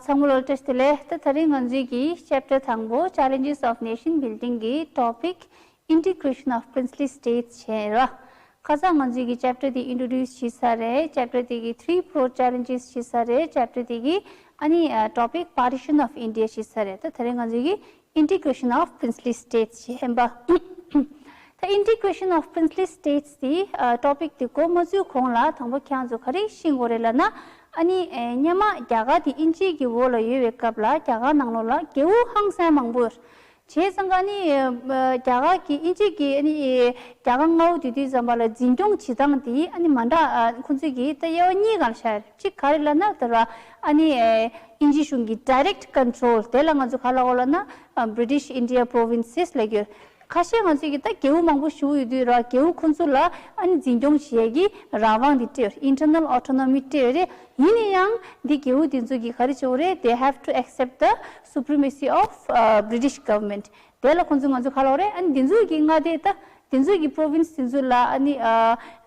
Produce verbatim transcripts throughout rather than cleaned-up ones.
ཚང་མ་ལ་བཀྲ་ཤིས་བདེ་ལེགས། ད་དེ་རིང་ང་ཚོའི་གི་chapter དང་པོ་Challenges of Nation Building གི་topic Integration of Princely States བྱས་ར། ཁ་སང་ང་ཚོའི་གི་chapter དེ་introduce བྱས་ཚར་རེད། chapter དེ་གི three broad challenges བྱས་ཚར་རེད། chapter དེ་གི་ཨ་ནི་topic Partition of India བྱས་ཚར་རེད། ད་དེ་རིང་ང་ཚོའི་གི Integration of Princely States བྱས་ཡིན་པ། ད་Integration of Princely States དེ་topic དེ་འགོ་མ་བཙུགས་གོང་ལ་དང་པོ་ཁྱེད་རང་ཚོ་ག་རེ་ཤེས་དགོས་རེད་ལབ་ན། ཨ་ནི་སྔོན་མ་རྒྱ་གར་དེ་དབྱིན་ཇི་གི་འོག་ལ་ཡོད་པའི་སྐབས་ལ་རྒྱ་གར་ནང་ལོགས་ལ་རྒྱལ་པོ་ཧང་སང་མང་པོ་ཡོད། བྱས་ཙང་ཨ་ནི་རྒྱ་གར་གྱི་དབྱིན་ཇི་གི་ཨ་ནི་རྒྱ་གར་མངའ་འོག་དེ་དུས་ཙམ་པ་ལ་འཛིན་སྐྱོང་བྱེད་སྟངས་དེ་ཨ་ནི་མ་འདྲ། ཁོང་ཚོས་ཀྱི་ད་དབྱེ་བ་གཉིས་སྒང་ལ་བཞག་ཡོད། གཅིག་ག་རེ་ལབ་ན་ད་ར་ཨ་ནི་དབྱིན་ཇི་གཞུང་གི་direct control དེ་ལ་ང་ཚོ་ག་ལབ་དགོས་ལབ་ན་British India provinces ལབ་ཀྱི་ཡོད། ཁ་ཤས་ང་ཚོས་ཀྱི་ད་རྒྱལ་པོ་མང་པོ་ཞིག་ཡོད་དུས་ར་རྒྱལ་པོ་ཁོང་ཚོ་ལ་ཨ་ནི་འཛིན་སྐྱོང་བྱེད་ཡས་ཀྱི་རང་དབང་དེ་སྤྲད་ཡོད་རེད། Internal autonomy སྤྲད་ཡོད་རེད། ཡིན་ན་ཡང་འདི་རྒྱལ་པོ་དེ་ཚོ་གིས་ག་རེ་བྱེད་དགོས་རེད། They have to accept the supremacy of British government དེ་ལ་ཁོང་ཚོས་ང་ཚོ་ག་ལབ་དགོས་རེད། ཨ་ནི་དེ་ཚོ་གི་མངའ་སྡེ་ད་དེ་ཚོ་གི་province དེ་ཚོ་ལ་ཨ་ནི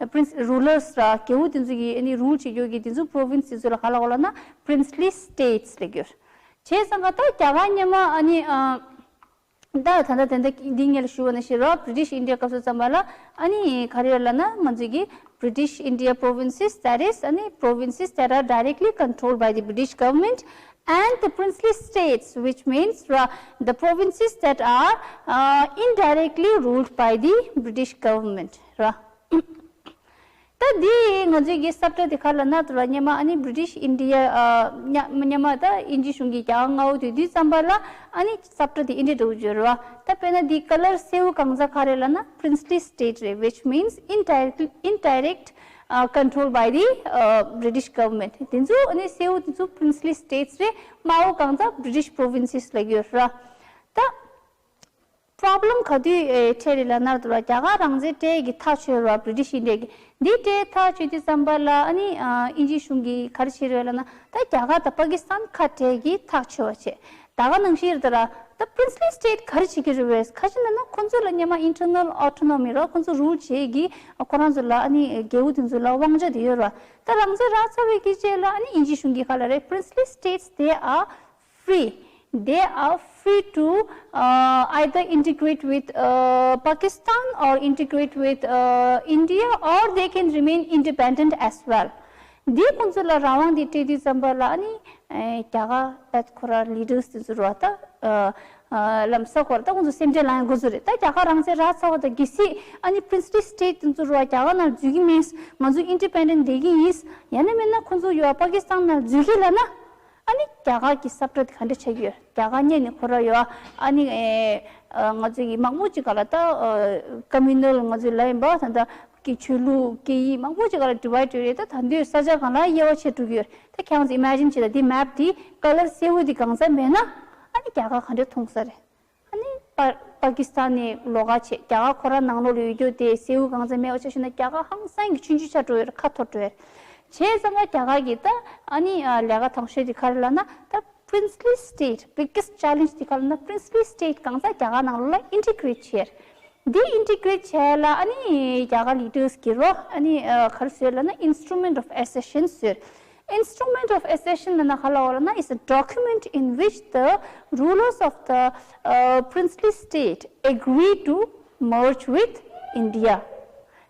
prince rulers ར་རྒྱལ་པོ་དེ་ཚོ་གི་ཨ་ནི་rule བྱེད་རྒྱུ་གི་དེ་ཚོ་province དེ་ཚོ་ལ་ག་ལབ་དགོས་ལབ་ན་princely states ལབ་ཀྱི་ཡོད་རེད། བྱས་ཙང་ཀ་ད་རྒྱ་གར་སྔོན་མ་ཨ་ནི་ད་ད་ད་ད་འདི་སྔོན་ལ་ཞུས་པ་ནང་བཞིན་ར་British India སྐབས་སུ་ཙམ་པ་ལ་ཨ་ནི་ག་རེ་ཡོད་ལབ་ན་ང་ཚོས་ཀྱི་British India provinces, that is ཨ་ནི་provinces that are directly controlled by the British government and the princely states, which means ར the provinces that are uh, indirectly ruled by the British government ར། ད་འདི་ང་ཚོའི་གི་ས་བཀྲ་འདི་ག་ལབ་ན་ད་ར་སྔོན་མ་ཨ་ནི་British India སྔོན་མ་ད་དབྱིན་ཇི་གཞུང་གི་རྒྱ་གར་མངའ་འོག་དེ་དུས་ཙམ་པ་ལ་ཨ་ནི་ས་བཀྲ་འདི་འདི་འདྲ་བོ་ཅིག་ཡོད་རེད་བ། ད་དཔེར་ན་འདི་colour སེར་པོ་གང་ཚང་ག་རེ་ལབ་ན་princely state རེད། Which means indirect, indirect uh, control by the uh, British government དེ་ཚོ་ཨ་ནི་སེར་པོ་དེ་ཚོ་princely states རེད། དམར་པོ་གང་ཚང་British provinces ལབ་ཀྱི་ཡོད་རེད་བ། ད་problem ག་དུས་འཕྲད་རེད་ལབ་ན་ད་ར་རྒྱ་གར་རང་བཙན་སྤྲད་ཀྱི་ཐག་ཆོད་ར་British India གི་འདི་སྤྲད་ཐག་ཆོད་དུས་ཙམ་པ་ལ་ཨ་ནི་དབྱིན་ཇི་གཞུང་གིས་ག་རེ་བྱེད་རེད་ལབ་ན་ད་རྒྱ་གར་དང་པ་ཀི་སི་ཐན་ཁ་བྲལ་གྱི་ཐག་ཆོད་པ་བྱས། ད་ག་ནང་བཞིན་རེད་ད་ར་ད་princely state ག་རེ་བྱེད་ཀྱི་རེད་བས་ཁ་ཅིག་ན་ན་ཁོང་ཚོ་ལ་སྔོན་མ་internal autonomy ར་ཁོང་ཚོ་rule བྱེད་ཀྱི་ཁོ་རང་ཚོ་ལ་ཨ་ནི་རྒྱལ་པོ་དེ་ཚོ་ལ་དབང་ཆ་དེ་ཡོད་ར། ད་རང་བཙན་རག་ཚར་བའི་སྐད་ཆ་ལ་ཨ་ནི་དབྱིན་ཇི་གཞུང་གིས་ག་ལབ་རེད། Princely states they are free. They are free to uh, either integrate with uh, Pakistan or integrate with uh, India or they can remain independent as well. འདི་ཁོང་ཚོ་ལ་རང་དབང་འདི་སྤྲད་དུས་ཙམ་པ་ལ་ཨ་ནི་རྒྱ་གར་ད་ཁོ་ར་leaders དེ་ཚོ་ར་ད་ལམ་སང་ཁོ་ར་ད་ཁོང་ཚོ་སེམས་ཁྲལ་ལངས་ཡ་འགོ་ཚུགས་རེད། ད་རྒྱ་གར་རང་བཙན་རག་ཚར་བ་ད་གལ་སྲིད་ཨ་ནི་princely state དེ་ཚོ་ར་རྒྱ་གར་ནང་འཛུལ་གྱི་མིན། ང་ཚོ་independent བསྡད་ཀྱི་ཡིན། ཡང་ན་མིན་ན་ཁོང་ཚོ་ཡོད་པ་པ་ཀི་སི་ཐན་ནང་འཛུལ་གྱི་ལབ་ན། ཨ་ནི་རྒྱ་གར་གྱི་ས་བཀྲ་དེ་ག་འདྲ་ཆགས་ཀྱི་ཡོད། རྒྱ་གར་སྔོན་ནས་ཁོ་ར་ཡོད། ཨ་ནི་ཨེ་ཨ་ང་ཚོ་གི་མང་པོ་ཅིག་ག་ལ་ད་ཨ་communal ང་ཚོའི་ལ་ཡིན་པ་ད་ད་གི་ཆོས་ལུགས་སྐད་ཡིག་མང་པོ་ཅིག་ག་ལ་divide ཡོད་རེད། ད་ད་དུང་ས་ཆ་གང་ལ་དབྱེ་བ་ཕྱེ་འགྲོ་གི་ཡོད་རེད། ད་ཁྱེད་རང་ཚོ་imagine བྱེད་ད་འདི་map དེ་colour སེར་པོ་དེ་གང་ཚང་མེད་ན་ཨ་ནི་རྒྱ་གར་ག་འདྲ་མཐོང་ས་རེད། ཨ་ནི་པ་པ་ཀི་སི་ཐན་ནི་ལོགས་ཀ་བྱས། རྒྱ་གར་ཁོ་རང་ནང་ལོགས་ལ་ཡོད་རྒྱུ་དེ་སེར་པོ་གང་ཚང་མེད་པ་ཆ་བཞག་ན་རྒྱ་གར་ཧང་སང་གི་ཆུང་ཆུང་ཆགས་འགྲོ་ཡོད་རེད། ཁ་འཐོར་འགྲོ་ཡོད་རེད། བྱས་ཙང་ཀ་རྒྱ་གར་གྱི་ད་ཨ་ནི་ལས་ཀ་དང་ཤོས་དེ་ག་རེ་ལབ་ན་ད་princely state biggest challenge དེ་ག་རེ་ལབ་ན་princely state གང་ཚང་རྒྱ་གར་ནང་ལོགས་ལ་integrate བྱས་རེད། འདི་integrate བྱས་ལ་ཨ་ནི་རྒྱ་གར་leaders གིས་རོ་ཨ་ནི་ག་རེ་བཟོས་ལབ་ན་instrument of accession བཟོས། Instrument of accession ལབ་ན་ག་ལབ་པ་ལབ་ན is a document in which the rulers of the uh, princely state agree to merge with India.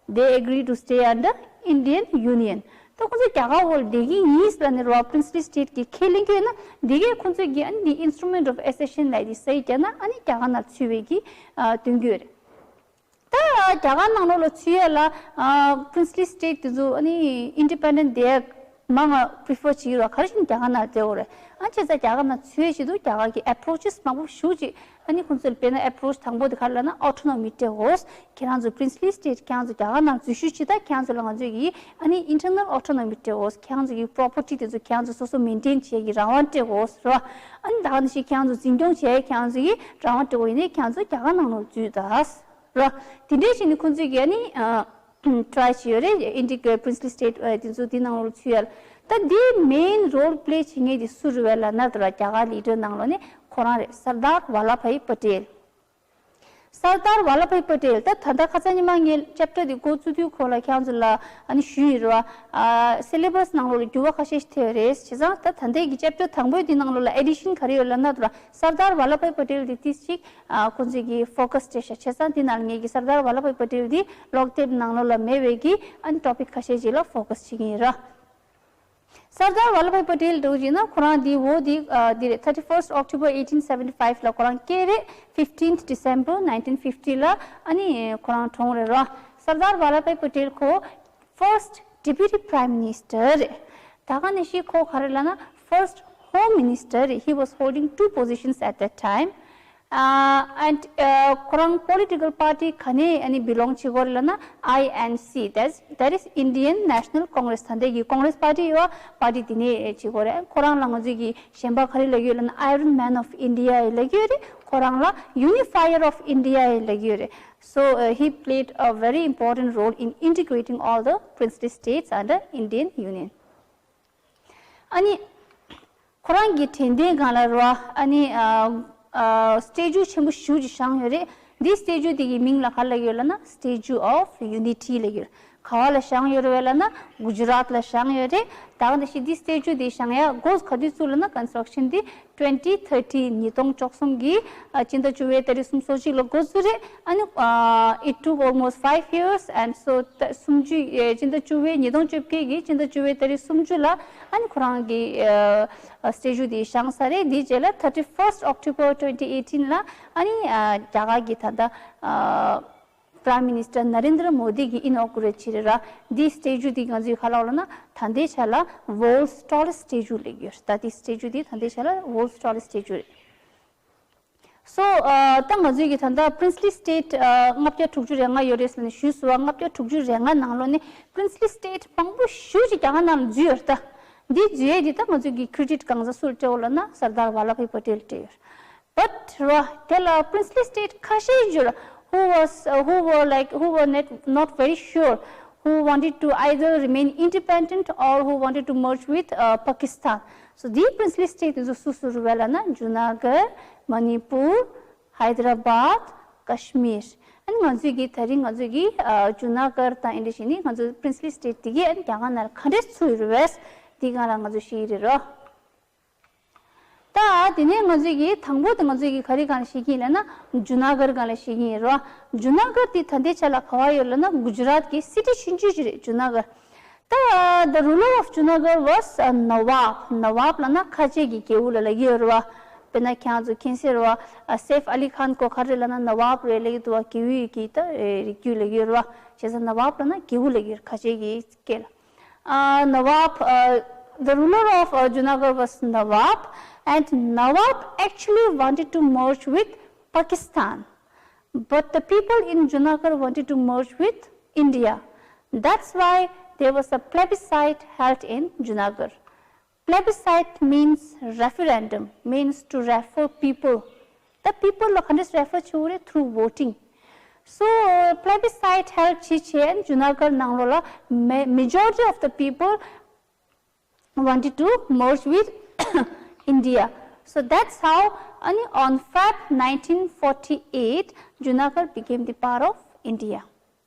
They agree to stay under Indian Union. ད་ཁོང་ཚོ་རྒྱ་གར་འོག་ལ་བསྡད་ཀྱི་ཡིན་ལབ་ནས་རོ་princely state གི་ཁས་ལེན་གྱི་ཡོད་ན་འདི་གས་ཁོང་ཚོས་ཀྱི་ཨ་ནི་འདི་instrument of accession ལབ་དེ་སའིན་རྒྱག་ན་ཨ་ནི་རྒྱ་གར་ནང་ཚུད་པའི་གི་དོན་གྱི་ཡོད་རེད། ད་རྒྱ་གར་ནང་ལོགས་ལ་ཚུད་ཡས་ལ་princely state དེ་ཚོ་ཨ་ནི་independent བསྡད་མང་ང་prefer བྱེད་ཀྱི་རོ། ག་རེ་བྱས་ནས་རྒྱ་གར་ནང་བསྡད་ཡོད་རེད། ཨ་བྱས་ཙང་རྒྱ་གར་ནང་ཚུད་ཡས་ཆེད་དུ་རྒྱ་གར་གྱི་approaches མང་པོ་ཞེ་ཅིག་ཨ་ནི་ཁོང་ཚོས་དཔེར་ན་approach དང་པོ་དེ་ག་རེ་ལབ་ན་autonomy སྤྲད་དགོས། ཁྱེད་རང་ཚོ་princely state ཁྱེད་རང་ཚོ་རྒྱ་གར་ནང་འཛུལ་ཞུགས་བྱེད་ད་ཁྱེད་རང་ཚོ་ལ་ང་ཚོས་ཀྱི་ཨ་ནི་internal autonomy སྤྲད་དགོས། ཁྱེད་རང་ཚོ་གི་property དེ་ཚོ་ཁྱེད་རང་ཚོ་སོ་སོ་maintain བྱེད་ཀྱི་རང་དབང་སྤྲད་དགོས་རོ། ཨ་ནི་ད་ག་ནང་བཞིན་ཁྱེད་རང་ཚོ་འཛིན་སྐྱོང་བྱེད་ཁྱེད་རང་ཚོ་གི་རང་དབང་སྤྲད་དགོས། ཡིན་ནའི་ཁྱེད་རང་ཚོ་རྒྱ་གར་ནང་ལོགས་འཛུལ་ད། ར། དེ་འདྲའི་ཞིག་ནི་ཁོང་ཚོས་ཀྱི་ཨ་ནི་try བྱས་ཡོད་རེད། India princely state དེ་ཚོ་དེ་ནང་ལོགས་ཚུད་ཡ་ལ། ད་དེ་main role play བྱེད་མཁན་དེ་སུ་རེད་བས་ལབ་ན་ད་ར་རྒྱ་གར་leader ནང་ལོགས་ནས་ཁོ་རང་རེད། Sardar Vallabhbhai Patel. སར་དར་ཝ་ལ་བྷའི་པ་ཊེལ། ད་ད་ལྟ་ཁ་སང་ཉི་མ་ངས་ཅེབ་ཊར་འདི་འགོ་བཙུགས་དུས་ཁོ་ལ་ཁྱེད་རང་ཚོ་ལ་ཨ་ནི་ཞུས་ཡིན་རེད་བ། ཨ་སི་ལེ་བྷ་སི་ནང་ལོགས་ལ་འགྱུར་བ་ཁ་ཤས་ཤིག་ཐེབས་རེད། བྱས་ཙང་ད་ད་ལྟའི་གི་ཅེབ་ཊར་དང་པོའི་འདི་ནང་ལོགས་ལ་ཨེ་ཌི་ཤན་ག་རེ་ཡོད་ལབ་ན། ད་སར་དར་ཝ་ལ་བྷའི་པ་ཊེལ་འདི་ཏིས་ཅིག་ཨ་ཁོང་ཚོས་ཀྱི་ཕོ་ཀ་སི་སྤྲད་ཤག་བྱས་ཙང་འདི་ནང་ལ་ངས་ཀྱི་སར་དར་ཝ་ལ་བྷའི་པ་ཊེལ་འདི་ཀློག་དེབ་ནང་ལོགས་ལ་མེད་པའི་གི་ཨ་ནི་ཊོ་པིག་ཁ་ཤས་ཅིག་ལ་ཕོ་ཀ་སི་བྱེད་ཀྱི་ཡིན་ར། སར་དར་ཝ་ལ་བྷའི་པ་ཊེལ་འདྲ་བོ་བྱས་ན་ཁོ་རང་འདི་འོ་འདི་ཨ་འདི་རེད། thirty first October eighteen seventy five ལ་ཁོ་རང་སྐྱེས་རེད། fifteenth December nineteen fifty ལ་ཨ་ནི་ཁོ་རང་གྲོངས་རེད་ར། སར་དར་ཝ་ལ་བྷའི་པ་ཊེལ་ཁོ་first Deputy Prime Minister རེད། ད་ག་ནང་བཞིན་ཁོ་ག་རེ་ལབ་ན་first Home Minister རེད། He was holding two positions at that time. Uh, and uh, ཁོ་རང་པོ་ལི་ཊི་ཀལ་པར་ཊི་ག་ནས་ཨ་ནི་བི་ལོང་བྱེད་ཀྱི་ཡོད་རེད་ལབ་ན། I N C, that's, that is Indian National Congress. ད་ལྟའི་གི་ཀོང་རེས་པར་ཊི་ཡོད་པ། པར་ཊི་དེ་ནས་བྱེད་ཀྱི་ཡོད་རེད། ཁོ་རང་ལ་ང་ཚོས་ཀྱི་གཞན་པ་ག་རེ་ལབ་ཀྱི་ཡོད་ལབ་ན། Iron Man of India ལབ་ཀྱི་ཡོད་རེད། ཁོ་རང་ལ་Unifier of India ལབ་ཀྱི་ཡོད་རེད། So uh, he played a very important role in integrating all the princely states under Indian Union. ཨ་ནི། ཁོ་རང་གི་དྲན་རྟེན་སྒང་ལ་རེད་བ། ཨ་ནི་ཨ་ཨ་སི་ཊེ་ཅུ་ཆེན་པོ་ཞེ་པོ་ཅིག་བཞེངས་ཡོད་རེད། འདི་སི་ཊེ་ཅུ་འདི་གི་མིང་ལ་ག་རེ་ལབ་ཡོད་ལབ་ན། Statue of Unity ལབ་ཡོད། ག་པ་ལ་བཞེངས་ཡོད་རེད་ལབ་ན། གུ་ཇི་རཱཏ་ལ་བཞེངས་ཡོད་རེད། ད་ག་ནང་བཞིན་འདི་སི་ཊེ་ཅུ་འདི་བཞེངས་ཡ་འགོ་ག་དུས་བཙུགས་ལབ་ན། ཀོན་སི་ཊྲག་ཤན་འདི་twenty thirteen ཉིས་སྟོང་བཅུ་གསུམ་གི་ཨ་སྤྱི་ཟླ་བཅུ་པའི་ཏ་རིག་སུམ་ཅུ་སོ་གཅིག་ལ་འགོ་བཙུགས་རེད། ཨ་ནི་ཨ་it took almost five years, and so ད་སུམ་ཅུ་ཨེ་སྤྱི་ཟླ་བཅུ་པའི་ཉིས་སྟོང་བཅོ་བརྒྱད་ཀྱི་སྤྱི་ཟླ་བཅུ་པའི་ཏ་རིག་སུམ་ཅུ་ལ་ཨ་ནི་ཁོ་རང་གི་ཨ་སི་ཊེ་ཅུ་དེ་བཞེངས་ཚར་རེད། དེའི་རྗེས་ལ་thirty first October twenty eighteen ལ་ཨ་ནི་ཨ་རྒྱ་གར་གྱི་ད་ལྟ་ཨ་Prime Minister Narendra Modi གིས་ཨི་ནོ་གུ་རེཊ་བྱས་རེད་ར། འདི་སི་ཊེ་ཅུ་དེ་ང་ཚོས་ག་ལབ་ལབ་ན། ད་ལྟའི་ཆ་ལ་world's tallest statue ལབ་ཀྱི་ཡོད་རེད། ད་འདི་སི་ཊེ་ཅུ་དེ་ད་ལྟའི་ཆ་ལ་world's tallest statue རེད། So ཨ་ད་ང་ཚོའི་གི་ད་ལྟ་princely state ཨ་ལྔ་བརྒྱ་དྲུག་ཅུ་རེ་ལྔ་ཡོད་རེད་ཟེར་ནས་ཞུས་སོང་བ། ལྔ་བརྒྱ་དྲུག་ཅུ་རེ་ལྔ་ནང་ལོགས་ནས་princely state མང་པོ་ཞེ་པོ་ཅིག་རྒྱ་གར་ནང་ལ་འཛུལ་ཡོད་རེད། ད་འདི་འཛུལ་ཡས་འདི་ད་ང་ཚོའི་གི་credit གང་ཟག་སུར་སྤྲད་ཡོད་ལབ་ན། སར་དར་ཝ་ལ་བྷའི་པ་ཊེལ་སྤྲད་ཡོད་རེད། But ར་དེ་ལ་princely state ཁ་ཤས་ཡོད་རེད། Who was uh, who were like who were not, not very sure, who wanted to either remain independent or who wanted to merge with uh, Pakistan. So the princely state is also Suruvela na Junagadh, Manipur, Hyderabad, Kashmir. And ང་ཚོའི་གི་ད་རིང་ང་ཚོའི་གི་ཨ་ཇུ་ན་གར་དང་ཨེ་འདྲ་བྱས་ནས་ང་ཚོའི་princely state དེ་གི་ཨ་ནི་རྒྱ་གར་ནང་ལ་ག་འདྲས་ཚུད་ཡོད་རེད་པས། དེ་སྒང་ལ་ང་ཚོ་ཤེས་ཀྱི་རེད་རོ། ད་དེ་ནས་ང་ཚོས་ཀྱི་དང་པོ་དེ་ང་ཚོས་ཀྱི་ག་རེ་སྒང་ལ་ཤེས་ཀྱི་ཡིན་ལབ་ན། ཇུ་ན་གར་སྒང་ལ་ཤེས་ཀྱི་ཡིན་རོ། ཇུ་ན་གར་དེ་ད་ལྟའི་ཆ་ལ་ག་པར་ཡོད་ལབ་ན། གུ་ཇི་རཱཏ་གི་སི་ཊི་ཆུང་ཆུང་ཅིག་རེད། ཇུ་ན་གར། ད་the ruler of Junagadh was a Nawab. Nawab ལབ་ན་ཁ་ཆེ་གི་རྒྱལ་པོ་ལ་ལབ་ཀྱི་ཡོད་རེད་བ། དཔེར་ན་ཁྱེད་ཚོ་མཁྱེན་གསལ་རེད་བ། སེཕ་ཨ་ལི་ཁཱན་ཁོ་ག་རེ་ལབ་ན་ནི་ཝབ་རེད་ལབ་ཀྱི་འདུག་བ། རྒྱལ་པོའི་གི་ད་རིགས་རྒྱུད་ལབ་ཀྱི་ཡོད་རེད་བ། བྱས་ཙང་ནི་ཝབ་ལབ་ན་རྒྱལ་པོ་ལབ་ཀྱི་ཡོད་རེད། ཁ་ཆེ་གི་སྐད་ལ། Uh, Nawab, uh, the ruler of uh, Junagadh was Nawab, and Nawab actually wanted to merge with Pakistan. But the people in Junagadh wanted to merge with India. That's why there was a plebiscite held in Junagadh. Plebiscite means referendum, means to refer people. The people ལ་ག་འདྲས་refer བྱེད་དགོས་རེད། through voting. So, plebiscite held བྱས་བྱས་ཇུ་ན་གར་ནང་ལོགས་ལ་ma- majority of the people wanted to merge with India. So that's how, ཨ་ནི་on Feb nineteen forty eight, Junagadh became the part of India.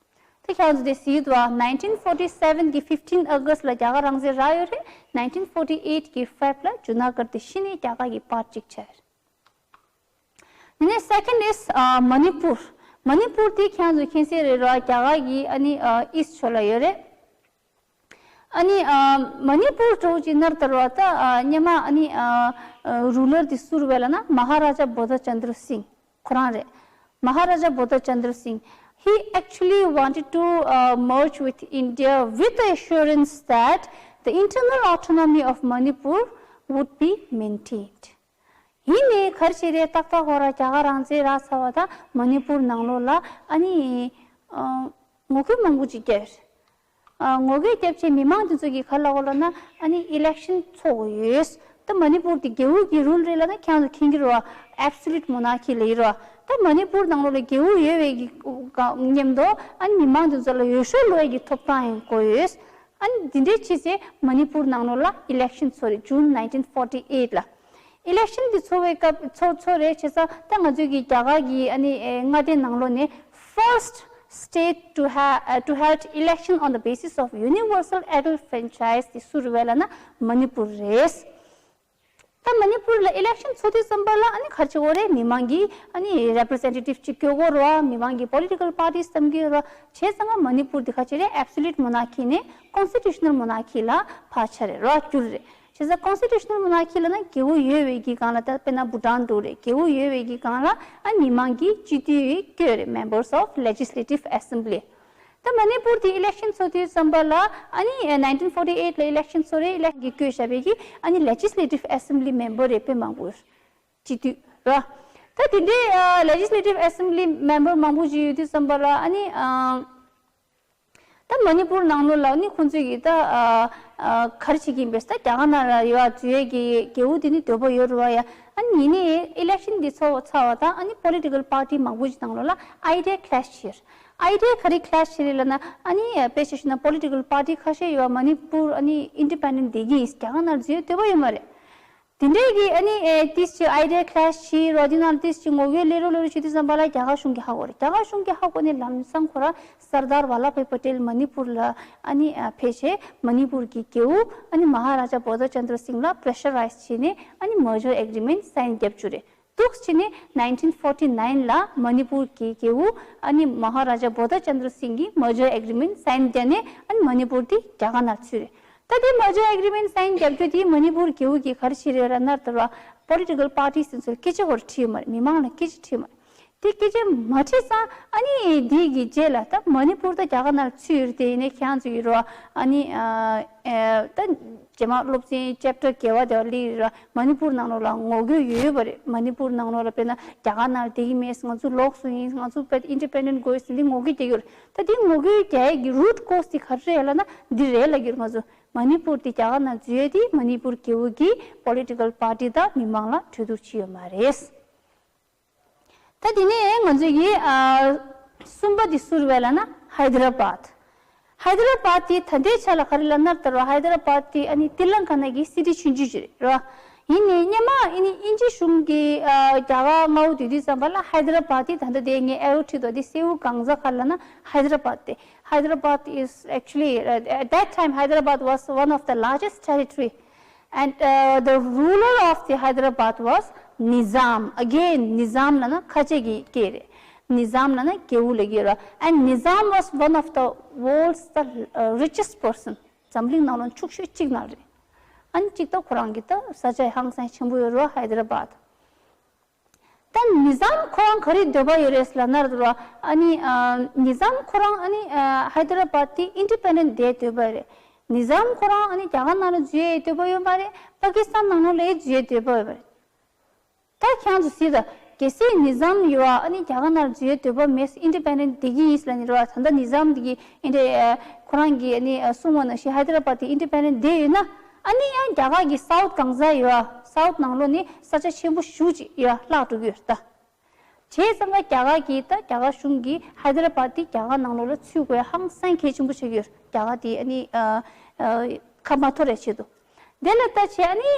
དེ་ཁྱེད་ཚོ་དེ་གཟིགས་འདུག་ཨ། nineteen forty seven གི fifteen August ལ་རྒྱ་གར་རང་བཙན་རག་ཡོད་རེད། nineteen forty eight གི་Feb ལ་ཇུ་ན་གར་དེ་གཞི་ནས་རྒྱ་གར་གྱི་part གཅིག་ཆགས་རེད། དེ་ནས་second is uh, Manipur. མ་ནི་པུར་དེ་ཁྱེད་ཚོ་མཁྱེན་གསལ་རེད་རོ། རྒྱ་གར་གྱི་ཨ་ནི་ཨ་east ཕྱོགས་ལ་ཡོད་རེད། ཨ་ནི་ཨ་མ་ནི་པུར་འདྲ་བོ་ཅིག་ནར་ལྟར་བ་ད་ཨ་སྔོན་མ་ཨ་ནི་ཨ་ཨ་ruler དེ་སུ་རེད་ལབ་ན། Maharaja Bodha Chandra Singh ཁོ་རང་རེད། Maharaja Bodha Chandra Singh, he actually wanted to uh, merge with India with the assurance that the internal autonomy of Manipur would be maintained. ཡིན་ནའི་ག་རེ་བྱས་རེད། ཏག་ཏག་ཁོ་རང་རྒྱ་གར་རང་བཙན་རག་ཚར་བ་དང་མ་ནི་པུར་ནང་ལོགས་ལ་ཨ་ནི་ཨ་ངོ་རྒོལ་མང་པོ་ཅིག་བརྒྱབ་ཡོད་རེད། ཨ་ངོ་རྒོལ་བརྒྱབ་བྱས་མི་མང་དེ་ཚོ་གིས་ག་རེ་ལབ་ཀྱི་ཡོད་ལབ་ན། ཨ་ནི་election འཚོགས་དགོས་ཡོད། ད་མ་ནི་པུར་དེ་རྒྱལ་པོ་གི་rule རེད་ལབ་ན་ཁྱེད་ཚོ་མཁྱེན་གྱི་རེད་བ། absolute monarchy ལབ་ཀྱི་རེད་བ། ད་མ་ནི་པུར་ནང་ལོགས་ལ་རྒྱལ་པོ་ཡོད་པའི་གི་མཉམ་དུ་ཨ་ནི་མི་མང་དེ་ཚོ་ལ་འོས་ཤོག་བླུག་ཡས་ཀྱི་ཐོབ་ཐང་ཡང་དགོས་ཡོད། ཨ་ནི་འདི་འདྲའི་ཕྱིས་སེ་མ་ནི་པུར་ནང་ལོགས་ལ་election འཚོགས་རེད། June nineteen forty eight ལ། ཨི་ལེག་ཤན་འདི་ཚོགས་པའི་སྐབས་ཚོགས་ཚོགས་རེད་བྱས་ཙང་ད་ང་ཚོའི་གི་རྒྱ་གར་གྱི་ཨ་ནི་ཨེ་མངའ་སྡེ་ནང་ལོགས་ནས་first state to have to held election on the basis of universal adult franchise དེ་སུ་རེད་ལབ་ན་མ་ནི་པུར་རེད། ད་མ་ནི་པུར་ལ་ཨི་ལེག་ཤན་ཚོགས་དུས་ཙམ་པ་ལ་ཨ་ནི་ག་རེ་བྱེད་དགོས་རེད། མི་མང་གིས་ཨ་ནི་རེ་པི་རི་ཟེན་ཊེ་ཊིབ་ཅིག་བསྐོ་དགོས་རེད་བ། མི་མང་གིས་པོ་ལི་ཊི་ཀལ་པར་ཊིས་བསམ་གྱི་ཡོད་རེད་བ། བྱས་ཙང་ང་མ་ནི་པུར་འདི་ག་རེ་བྱེད་རེད། ཨེབ་སོ་ལུཊ་མོ་ནར་ཁི་ནས་ཀོན་སི་ཊི་ཊུ་ཤ་ནལ་མོ་ནར་ཁི་ལ་ཕར་ཆགས་རེད་ར། བསྒྱུར་རེད། བྱས་ཙང་ཀོན་སི་ཊི་ཊུ་ཤ་ནལ་མོ་ནར་ཁི་ལབ་ན་རྒྱལ་པོ་ཡོད་པའི་གི་སྒང་ལ་ད་དཔེར་ན་བྷུ་ཊན་འདྲ་རེད། རྒྱལ་པོ་ཡོད་པའི་གི་སྒང་ལ་ཨ་མི་མང་གིས་སྤྱི་འཐུས་བསྐོས་རེད། Members of Legislative Assembly། ད་མ་ནི་པུར་དེ་ཨི་ལེག་ཤན་ཚོགས་དུས་ཙམ་པ་ལ་ཨ་ནི་nineteen forty eight ལ་ཨི་ལེག་ཤན་ཚོགས་རེད། ཨི་ལེག་ཤན་གྱིས་བསྐོས་བཞག་པའི་གི་ཨ་ནི་ལེ་ཇི་སི་ལེ་ཊིབ་ཨེ་སེམ་བྷི་ལི་མེམ་བར་རེད། དཔེ་མང་པོ་ཡོད་རེད། སྤྱི་འཐུས་ར། ད་དེ་འདྲའི་ལེ་ཇི་སི་ལེ་ཊིབ་ཨེ་སེམ་བྷི་ལི་མེམ་བར་མང་པོ་ཞིག་ཡོད་དུས་ཙམ་པ་ལ་ཨ་ནི་ཨ། ད་མ་ནི་པུར་ནང་ལོགས་ལ་ནི་ཁོང་ཚོས་ཀྱིས་ད་ཨ་ཨ་ག་རེ་བྱེད་ཀྱི་ཡིན་པས། ད་རྒྱ་གར་ནང་ལ་ཡོད་འཛུལ་ཡས་ཀྱི་རྒྱལ་པོ་དེ་ནི་འདོད་པ་ཡོད་རེད་བ་ཡ། ཨ་ནི་ཡིན་ནའི་ཨི་ལེག་ཤན་འདི་ཚོགས་ཚར་བ་དང་ཨ་ནི་པོ་ལི་ཊི་ཀལ་པར་ཊི་མང་པོ་ཞིག་ནང་ལོགས་ལ་ཨའི་ཌི་ཡ་ཁི་ལེ་ཤི་བྱས། ཨའི་ཌི་ཡ་ག་རེ་ཁི་ལེ་ཤི་བྱས་རེད་ལབ་ན་ཨ་ནི་དཔེ་ཆ་བཞག་ན་པོ་ལི་ཊི་ཀལ་པར་ཊི་ཁ་ཤས་ཡོད་པ་མ་ནི་པུར་ཨ་ནི་ཨིན་ཌི་པེན་ཌེན་ཊི་བསྡད་ཀྱི་ཡིན། རྒྱ་གར་ནང་འཛུལ་ཡས་འདོད་པ་ཡོད་མ་རེད། དེ་འདྲའི་གི་ཨ་ནི་ཨེ་ཏིས་ཅིག་ཨའི་ཌི་ཡ་ཁི་ལེ་ཤི་བྱས་རོ། དེ་ནང་ཏིས་ཅིག་ངོ་རྒོལ་སླེབས་རོགས་སླེབས་རོགས་བྱེད་དུས་ཙམ་པ་ལ་རྒྱ་གར་གཞུང་གིས་ཧ་གོ་རེད། རྒྱ་གར་གཞུང་གིས་ཧ་གོ་ནས་ལམ་སང་ཁོ་རང་སར་དར་ཝ་ལ་བྷའི་པ་ཊེལ་མ་ནི་པུར་ལ་ཨ་ནི་ཨ་ཕེབས་བྱས་མ་ནི་པུར་གྱི་རྒྱལ་པོ་ཨ་ནི་མ་ཧ་ར་ཇ་བོ་དྷ་ཅན་དྲ་སིང་ལ་པྲེ་ཤ་རའི་ཛི་བྱས་ནས་ཨ་ནི་མར་ཇར་ཨེག་རི་མེན་ཊི་སའིན་རྒྱབ་བཅུག་རེད། འདུག་སེ་བྱས་ནས་nineteen forty nine ལ་མ་ནི་པུར་གྱི་རྒྱལ་པོ་ཨ་ནི་མ་ཧ་ར་ཇ་བོ་དྷ་ཅན་དྲ་སིང་གིས་མར་ཇར་ཨེག་རི་མེན་ཊི་སའིན་བརྒྱབ་ནས་ཨ་ནི་མ་ནི་པུར་དེ་རྒྱ་གར་ནང་ཚུད་རེད། ད་དེ་མར་ཇར་ཨེག་རི་མེན་ཊི་སའིན་རྒྱབ་རྒྱུ་དེ་མ་ནི་པུར་རྒྱལ་པོ་གིས་ག་རེ་བྱས་རེད་ལབ་ན་ད་ར་པོ་ལི་ཊི་ཀལ་པར་ཊིས་དེ་ཚོར་སྐད་ཆ་ཁོ་རང་དྲིས་ཡོད་མ་རེད། མི་མང་ལ་སྐད་ཆ་དྲིས་མ་རེད། དེ་སྐད་ཆ་མ་དྲིས་ཙང་ཨ་ནི་དེ་གི་རྗེས་ལ་ད་མ་ནི་པུར་ད་རྒྱ་གར་ནང་ཚུད་ཡོད་རེད། དེ་ཡིན་ནའི་ཁྱེད་རང་ཚོ་ཡོད་རེད་བ། ཨ་ནི་ཨ་ཨེ་ད་རྗེས་མ་སློབ་ཚན་ཅེབ་ཊར་བརྒྱད་པ་དེ་བ་སླེབས་ཡོད་རེད་བ། མ་ནི་པུར་ནང་ལོགས་ལ་ངོ་རྒོལ་ཡོད་ཡོད་པ་རེད། མ་ནི་པུར་ནང་ལོགས་ལ་དཔེར་ན་རྒྱ་གར་ནང་ལ་བསྡད་ཀྱི་མེད། ང་ཚོ་ལོགས་སུ་ཡིན། ང་ཚོ་དཔེ་ཨིན་ཌི་པེན་ཌེན་ཊི་དགོས་ཟེར་འདི་ངོ་རྒོལ་རྒྱག་ཡས་ཀྱི་རུ་ཊི་ཀོ་སི་དེ་ག་རེ་རེད་ལབ་ན་འདི་རེད་ལབ་ཀྱི་རེད། ང་ཚོ་མ་ནི་པུར་དེ་རྒྱ་གར་ནང་འཛུལ་ཡས་དེ་མ་ནི་པུར་རྒྱལ་པོ་གིས་པོ་ལི་ཊི་ཀལ་པར་ཊི་དང་མི་མང་ལ་གྲོས་བསྡུར་བྱས་ཡོད་མ་རེད། ད་དེ་ནས་ང་ཚོས་ཀྱི་ཨ་གསུམ་པ་དེ་སུ་རེད་ལབ་ན་ཧའི་ད་ར་བཱད། ཧའི་ད་ར་བཱད་དེ་ད་ལྟའི་ཆ་ལ་ག་རེ་ལབ་ན་ད་ར་ཧའི་ད་ར་བཱད་དེ་ཨ་ནི་ཏི་ལང་ཀ་ན་གི་སི་ཊི་ཆུང་ཆུང་ཞིག་རེད་ར། ཡིན་ནའི་སྔོན་མ་ཨ་ནི་དབྱིན་ཇི་གཞུང་གིས་ཨ་རྒྱ་གར་མངའ་དབང་དུས་དུས་ཙམ་པ་ལ་ཧའི་ད་ར་བཱད་དེ་ད་ལྟ་དེ་ངས་ཨེ་རོ་བྲིས་འདུག་དེ་སེའུ་གང་ཟག་ག་རེ་ལབ་ན་ཧའི་ད་ར་བཱད་དེ། Hyderabad is actually, uh, at that time, Hyderabad was one of the largest territory. And uh, the ruler of the Hyderabad was Nizam. Again, Nizam ལབ་ན་ཁ་ཆེ་གི་སྐད་རེད། Nizam ལབ་ན་རྒྱལ་པོ་ལབ་ཀྱི་ཡོད་རེད། And Nizam was one of the world's the uh, richest person. འཛམ་གླིང་ནང་ལོ་ཕྱུག་ཤོས་གཅིག་ནང་རེད། ཨ་ནི་གཅིག་ད་ཁོ་རང་གི་ད་ས་ཆ་ཧང་སང་ཆེན་པོ་ཡོད་རེད་བ་ཧའི་ད་ར་བཱད། ད་ནི་ཛམ་ཁོ་རང་ག་རེ་འདོད་པ་ཡོད་རེད་ལབ་ན་ར། ཨ་ནི་ཨ་ནི་ཛམ་ཁོ་རང་ཨ་ནི་ཨ་ཧའི་ད་ར་བཱད་དེ་ཨིན་ཌི་པེན་ཌེན་ཊི་བསྡད་འདོད་པ་རེད། ནི་ཛམ་ཁོ་རང་ཨ་ནི་རྒྱ་གར་ནང་ལ་འཛུལ་ཡས་འདོད་པ་ཡོད་མ་རེད། པ་ཀི་སི་ཐན་ནང་ལོགས་ལ་འཛུལ་ཡས་འདོད་པ་ཡོད་མ་རེད། ད་ཁྱེད་ཚོ་གཟིགས་དང་། གལ་སྲིད་ནི་ཛམ་ཡོད་ཨ་ནི་རྒྱ་གར་ནང་ལ་འཛུལ་ཡས་འདོད་པ་མེད། ཨིན་ཌི་པེན་ཌེན་ཊི་བསྡད་ཀྱི་ཡིན་ལབ་ནི་ར། ད་ལྟ་ནི་ཛམ་དེ་གི་ཨིན་ཌི་ཨ་ཁོ་རང་གིས་ཨ་ནི་ཨ་གསུངས་པ་ནང་བཞིན་ཧའི་ད་ར་བཱད་དེ་ཨིན་ཌི་པེན་ཌེན་ཊི་བསྡད་ཡོད་ན། ཨ་ནི་ཡང་རྒྱ་གར་གྱི་སའུཐ་གང་ཟག་ཡོད་ཨ། སའུཐ་ནང་ལོགས་ནི་ས་ཆ་ཆེན་པོ་ཞེ་པོ་ཅིག་ཡོད་ཨ་བརླག་འགྲོ་གི་ཡོད་རེད་ད། བྱས་ཙང་ཀ་རྒྱ་གར་གྱིས་ད་རྒྱ་གར་གཞུང་གིས་ཧའི་ད་ར་བཱད་དེ་རྒྱ་གར་ནང་ལོགས་ལ་ཚུད་དགོས་ཧང་སང་གལ་ཆེན་པོ་ཆགས་ཀྱི་ཡོད་རེད། རྒྱ་གར་དེ་ཨ་ནི་ཨ་ཨ་ཁ་མ་ཐོར་བའི་ཆེད་དུ། དེ་ལ་ལྟ་བྱས་ཨ་ནི་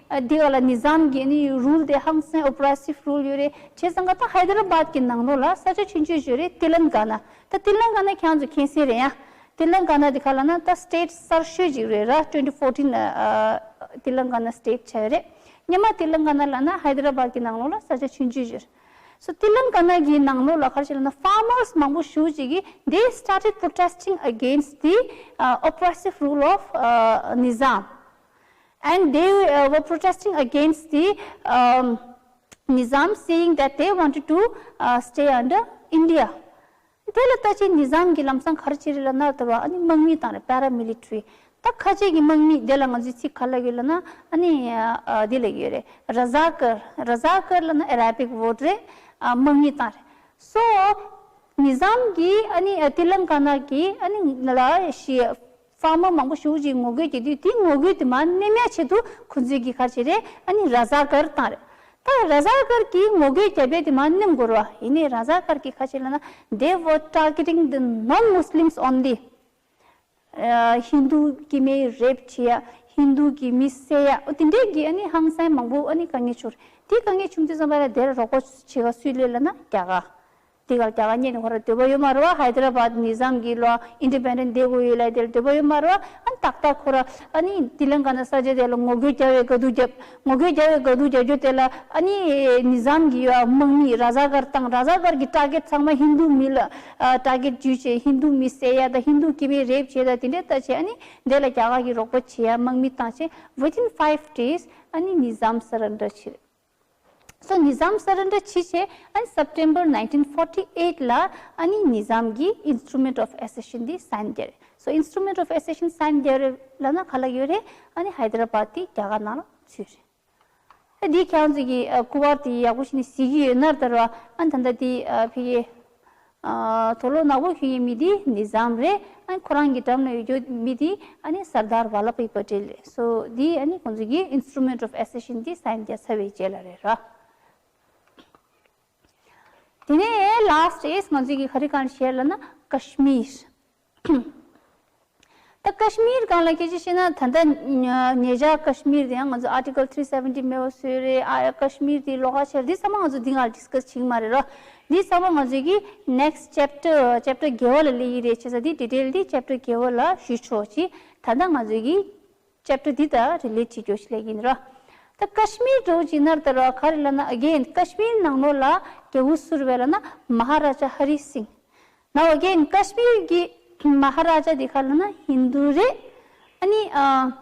ཨ་འདི་ག་ལ་ནི་ཛམ་གྱི་ཨ་ནི་རུལ་དེ་ཧང་སང་ཨོ་པ་རེ་སིབ་རུལ་ཡོད་རེད། བྱས་ཙང་ཀ་ད་ཧའི་ད་ར་བཱད་ཀྱི་ནང་ལོགས་ལ་ས་ཆ་ཆུང་ཆུང་ཞིག་ཡོད་རེད། ཏི་ལང་ཀ་ན། ད་ཏི་ལང་ཀ་ན་ཁྱེད་ཚོ་མཁྱེན་གསལ་རེད་ཡ། ཏི་ལང་ཀ་ན་དེ་ག་ལབ་ན་ད་སི་ཊེ་ཊི་གསར་ཤོས་ཅིག་རེད་ར། ཊུ་ཝེན་ཊི་ཕོར་ཊིན་ཨ་ཏི་ལང་ཀ་ན་སི་ཊེ་ཊི་ཆགས་ཡོད་རེད། སྔོན་མ་ཏི་ལང་ཀ་ན་ལབ་ན་ཧའི་ད་ར་བཱད་ཀྱི་ནང་ལོགས་ལ་ས་ཆ་ཆུང་ཆུང་ཞིག་རེད། So ཏི་ལང་ཀ་ན་གི་ནང་ལོགས་ལ་ག་རེ་བྱས་ལབ་ན་ཕར་མར་སི་མང་པོ་ཞེ་པོ་ཅིག་གིས་they started protesting against the uh, oppressive rule of uh, Nizam. And they uh, were protesting against the um, Nizam, saying that they wanted to uh, stay under India. དེ་ལ་ལྟ་ཅི་ནི་ཛམ་གྱིས་ལམ་སང་ག་རེ་བྱས་རེད་ལབ་ན་ད་ར་ཨ་ནི་དམག་མི་བཏང་རེད། པེ་ར་མི་ལི་ཊི་རི། ད་ཁ་ཆེ་གི་དམག་མི་དེ་ལ་ང་ཚོས་ཚིག་ག་རེ་ལབ་ཀྱི་ཡོད་ལབ་ན་ཨ་ནི་ཨ་འདི་ལབ་ཀྱི་ཡོད་རེད། ར་ཛ་ཀར། ར་ཛ་ཀར་ལབ་ན་ཨ་ར་བིག་ཝར་ཌི་རེད། ཨ་དམག་མི་བཏང་རེད། སོ་ནི་ཛམ་གྱིས་ཨ་ནི་ཨ་ཏི་ལང་ཀ་ན་གི་ཨ་ནི་ལ་ཤི་ཕར་མར་མང་པོ་ཞེ་པོ་ཅིག་ངོ་རྒོལ་བྱེད་དུས་དེ་ངོ་རྒོལ་དེ་མར་ནེམ་ཡ་ཆེད་དུ་ཁོ་ཚོས་ཀྱིས་ག་རེ་བྱས་རེད། ཨ་ནི་ར་ཛ་ཀར་བཏང་རེད། ད་ར་ཛ་ཀར་གྱིས་ངོ་རྒོལ་བརྒྱབ་པས་དེ་མར་ནེམ་དགོས་རེད་བ། ཡིན་ནའི་ར་ཛ་ཀར་གྱིས་ག་རེ་བྱས་ལབ་ན་they were targeting the non-Muslims only. ཨ་ཧིན་དུ་སྐྱེ་དམན་རེབ་བྱེད་ཡ། ཧིན་རྡུ་གི་མི་བསད་ཡ། འོ་དེ་འདྲའི་གི་ཨ་ནི་ཧང་སང་མང་པོ་ཨ་ནི་དཀའ་ངལ་བྱུང་རེད། དེ་དཀའ་ངལ་བྱུང་དུས་ཙམ་པ་ལ་དེར་རོགས་པ་བྱེད་ག་སུས་སླེབས་ལབ་ན་རྒྱ་གར། དེ་གར་རྒྱ་གར་སྔོན་ནས་ཁོ་རང་སྡོད་པ་ཡོད་མ་རེད་བ། ཧའི་ད་ར་བཱད་ནི་ཛམ་གྱི་ལོ་ཨིན་ཌི་པེན་ཌེན་ཊི་བསྡད་དགོས་ཡོད་ལབ་དེར་སྡོད་པ་ཡོད་མ་རེད་བ། ཨ་ནི་ཏག་ཏག་ཁོ་རང་ཨ་ནི་ཏི་ལན་ཀ་ན་ས་ཆ་དེ་ལ་ངོ་རྒོལ་རྒྱག་པའི་དཀའ་སྡུག་རྒྱབ། ངོ་རྒོལ་རྒྱག་པའི་དཀའ་སྡུག་རྒྱག་རྒྱུ་དེ་ལ་ཨ་ནི་ནི་ཛམ་གྱི་ཡོ་དམག་མི་ར་ཛ་ཀར་བཏང་། ར་ཛ་ཀར་གྱི་ཊར་གེ་ཊི་ཚང་མ་ཧིན་རྡུ་མི་ལ་ཊར་གེ་ཊི་བྱས། ཧིན་རྡུ་མི་བསད་ཡ་དང་ཧིན་རྡུ་སྐྱེ་དམན་རེབ་བྱས་དང་དེ་འདྲ་ལྟ་བྱས། ཨ་ནི་དེ་ལ་རྒྱ་གར་གྱི་རོགས་པ་བྱེད་ཡ་དམག་མི་བཏང་བྱས། Within five days ཨ་ནི་ནི་ཛམ་སར་རེན་ཌར་བྱས། So ནི་ཛམ་སར་རེན་ཌར་བྱས་བྱས། ཨ་ནི་སེབ་ཊེམ་བར་ནའིན་ཊིན་ཕོར་ཊི་ཨེཊ་ལ་ཨ་ནི་ནི་ཛམ་གྱིས་Instrument of Accession འདི་སའིན་རྒྱག་རེད། So Instrument of Accession སའིན་རྒྱག་རེད་ལབ་ན་ག་ལ་ཡོད་རེད། ཨ་ནི་ཧའི་ད་ར་བཱད་དེ་རྒྱ་གར་ནང་ལ་ཚུད་རེད། ཨ་འདི་ཁྱེད་རང་ཚོ་གི་ཨ་སྐུ་པར་དེ་ཡག་པོ་ཞིག་ནས་གཟིགས་ཀྱི་ཡོད་ན་ལྟར་བ། ཨ་ནི་ད་ལྟ་དེ་ཨ་ཕ་གི་ཨ་དོ་ལོ་ནག་པོ་གྱོན་ཡོད་མི་དེ་ནི་ཛམ་རེད། ཨ་ནི་ཁོ་རང་གི་འགྲམ་ན་ཡོད་རྒྱུ་མི་དེ་ཨ་ནི་སར་དར་ཝ་ལ་བྷ་ཡི་པ་ཊེལ་རེད། སོ་འདི་ཨ་ནི་ཁོང་ཚོ་གི་Instrument of Accession འདི་སའིན་རྒྱག་ཚར་བའི་རྗེས་ལ་རེད་ར། དེ་ནས་ལ་སི་ཊི་ཨིས་ང་ཚོ་གི་ག་རེ་གང་བཤད་ལབ་ན་ཀ་ཤི་མིར། ད་ཀ་ཤི་མིར་སྒང་ལ་སྐད་ཆ་བཤད་ན་ད་ལྟ་ཉེ་ཆར་ཀ་ཤི་མིར་དེ་ཡང་ང་ཚོ་Article three seventy མེད་པ་བཟོས་རེད། ཨ་ཀ་ཤི་མིར་དེ་ལོགས་ཀ་བྱས་རེད། འདི་ཚང་མ་ང་ཚོ་འདི་སྒང་ལ་ཌིས་ཀ་སི་བྱེད་ཀྱི་མ་རེད་རོ། འདི་ཚང་མ་ང་ཚོ་གི་ནེག་སི་ཊི་ཅེབ་ཊར་ཅེབ་ཊར་བརྒྱད་པ་ལ་སླེབས་ཀྱི་རེད། བྱས་ཙང་འདི་ཌི་ཊེལ་འདི་ཅེབ་ཊར་བརྒྱད་པ་ལ་ཞུ་ཆོག་ཅིག་ད་ལྟ་ང་ཚོ་གི་ཅེབ་ཊར་འདི་དང་རི་ལེ་ཊི་བྱེད་རྒྱུ་ཞིག་སླེབས་ཀྱི་ཡིན་རོ། ད་ཀ་ཤི་མིར་འདྲ་བོ་ཅིག་ན་ལྟར་བ་ག་རེ་ལབ་ན། Again ཀ་ཤི་མིར་ནང་ལོགས་ལ་རྒྱལ་པོ་སུ་རེད་ལབ་ན་མ་ཧ་ར་ཇ་ཧ་རི་སིང་། Now again ཀ་ཤི་མིར་གྱི་མ་ཧ་ར་ཇ་འདི་ག་ལབ་ན་ཧིན་རྡུ་རེད། ཨ་ནི་ཨ་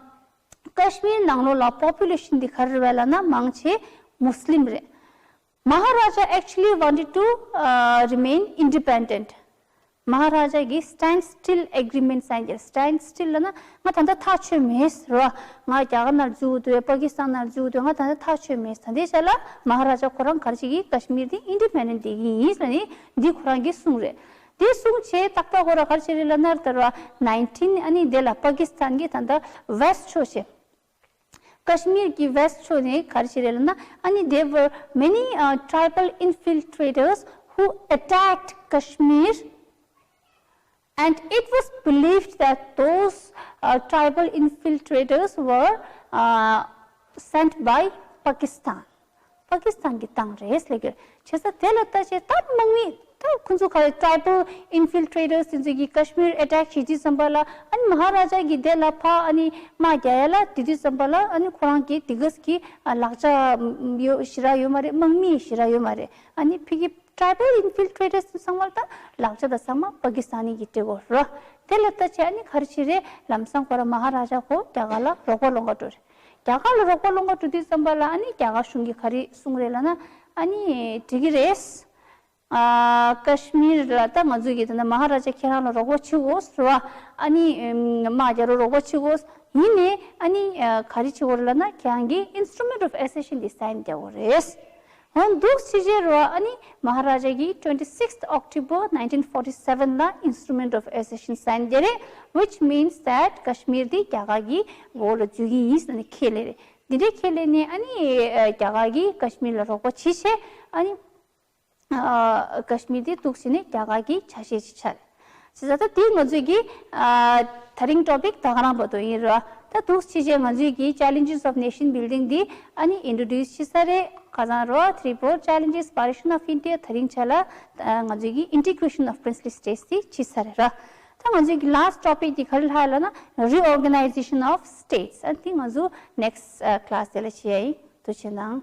ཀ་ཤི་མིར་ནང་ལོགས་ལ་པོ་པུ་ལེ་ཤན་འདི་ག་རེ་རེད་ལབ་ན་མང་ཆེ་མུ་སི་ལིམ་རེད། Maharaja actually wanted to uh, remain independent. མ་ཧ་ར་ཇ་གིས་Standstill Agreement སའིན་བྱས། Standstill ལབ་ན་ང་ད་ལྟ་ཐག་ཆོད་མེད་ཟེར་བ། ང་རྒྱ་གར་ནང་འཛུལ་འདོད། པ་ཀི་སི་ཐན་ནང་འཛུལ་འདོད། ང་ད་ལྟ་ཐག་ཆོད་མེད། ད་ལྟའི་ཆ་ལ་མ་ཧ་ར་ཇ་ཁོ་རང་ག་རེ་བྱེད་ཀྱི། ཀ་ཤི་མིར་དེ་ཨིན་ཌི་པེན་ཌེན་ཊི་བསྡད་ཀྱི་ཡིན་ཟེར་ནས་འདི་ཁོ་རང་གིས་གསུངས་རེད། དེ་གསུངས་བྱས་ཏག་ཏག་ཁོ་རང་ག་རེ་བྱས་རེད་ལབ་ན་ལྟར་བ་ནའིན་ཊིན། ཨ་ནི་དེ་ལ་པ་ཀི་སི་ཐན་གྱི་ད་ལྟ་ཝེ་སི་ཊི་ཕྱོགས་བྱས། ཀ་ཤི་མིར་གྱི་ཝེ་སི་ཊི་ཕྱོགས་ནས་ག་རེ་བྱས་རེད་ལབ་ན། ཨ་ནི་there were many uh, tribal infiltrators who attacked Kashmir, and it was believed that those uh, tribal infiltrators were uh, sent by Pakistan. པ་ཀི་སི་ཐན་གྱིས་བཏང་རེད་ཟེར་གྱི་རེད། བྱས་ཙང་དེ་ལ་ལྟ་བྱས་ད་དམག་མི་ད་ཁོང་ཚོ་ག་རེ་ཊའི་བལ་ཨིན་ཕིལ་ཊེ་ཊར་སི་དེ་ཚོ་གིས་ཀ་ཤི་མིར་ཨེ་ཊེག་བྱེད་དུས་ཙམ་པ་ལ། ཨ་ནི་མ་ཧ་ར་ཇ་གིས་དེ་ལ་ཕར་ཨ་ནི་དམག་རྒྱག་ཡ་ལ་དེ་དུས་ཙམ་པ་ལ་ཨ་ནི་ཁོ་རང་གིས་དེ་ག་གི་ལག་ཆ་ཡོད་ཞེ་དྲག་ཡོད་མ་རེད། དམག་མི་ཞེ་དྲག་ཡོད་མ་རེད། ཨ་ནི་ཕ་གི་ཊའི་བལ་ཨིན་ཕིལ་ཊེ་ཊར་སི་ཚང་མ་ལ་ད་ལག་ཆ་དང་ཚང་མ་པ་ཀི་སི་ཐན་གྱིས་སྤྲད་ཡོད་རེད། དེ་ལ་ལྟ་བྱས་ཨ་ནི་ག་རེ་བྱས་རེད། ལམ་སང་ཁོ་རང་མ་ཧ་ར་ཇ་ཁོ་རྒྱ་གར་ལ་རོགས་པ་སློང་ག་འགྲོ་རེད། རྒྱ་གར་ལ་རོགས་པ་སློང་ག་འགྲོ་དུས་ཙམ་པ་ལ་ཨ་ནི་རྒྱ་གར་གཞུང་གིས་ག་རེ་གསུངས་རེད་ལབ་ན། ཨ་ནི་འགྲིག་གི་རེད། ཨ་ཀ་ཤི་མིར་ལ་ད་ང་ཚོས་ཀྱི་ད་ནི་མ་ཧ་ར་ཇ་ཁྱེད་རང་ལ་རོགས་པ་བྱེད་དགོས་ཟེར་བ། ཨ་ནི་དམག་རྒྱག་རོགས་རོགས་པ་བྱེད་དགོས། ཡིན་ནའི་ཨ་ནི་ག་རེ་བྱེད་དགོས་རེད་ལབ་ན། ཁྱེད་རང་གིས་Instrument of Accession འདི་སའིན་རྒྱག་དགོས་རེད། འོ་འདུག་སེ་བྱས་རེད་བ། ཨ་ནི་མ་ཧ་ར་ཇ་གིས་twenty sixth October nineteen forty seven ལ་Instrument of Accession སའིན་རྒྱག་རེད། Which means that ཀ་ཤི་མིར་འདི་རྒྱ་གར་གྱི་འོག་ལ་འཛུལ་གྱི་ཡིན་ཟེར་ནས་ཁས་ལེན་རེད། འདི་འདྲའི་ཁས་ལེན་ནས་ཨ་ནི་རྒྱ་གར་གྱིས་ཀ་ཤི་མིར་ལ་རོགས་པ་བྱེད་བྱས། ཨ་ནི་ཀ་ཤི་མིར་དེ་འདུག་སེ་ནས་རྒྱ་གར་གྱི་ཆ་ཤས་ཤིག་ཆགས་རེད། བྱས་ཙང་ད་དེ་ང་ཚོས་ཀྱི་ད་རིང་ཊོ་པིག་ད་ག་རང་བར་དུ་ཡིན་རེད། ད་འདུག་སེ་བྱས་ང་ཚོས་ཀྱི་Challenges of Nation Building འདི་ཨ་ནི་ཨིན་ཊྲོ་ཌིའུ་སི་བྱེད་ས་རེད། ཁ་སང་རེད། Three broad challenges, partition of India. ད་རིང་ཆ་ལ་ང་ཚོས་ཀྱི་Integration of Princely States འདི་བྱེད་ས་རེད་ར། ད་ང་ཚོས་ཀྱི་last topic འདི་ག་རེ་ལྷག་ལབ་ན་Reorganization of States. ཨ་དེ་ང་ཚོ་next class དེ་ལ་བྱེད་ཡ་ཡིན། ཐུགས་རྗེ་གནང་།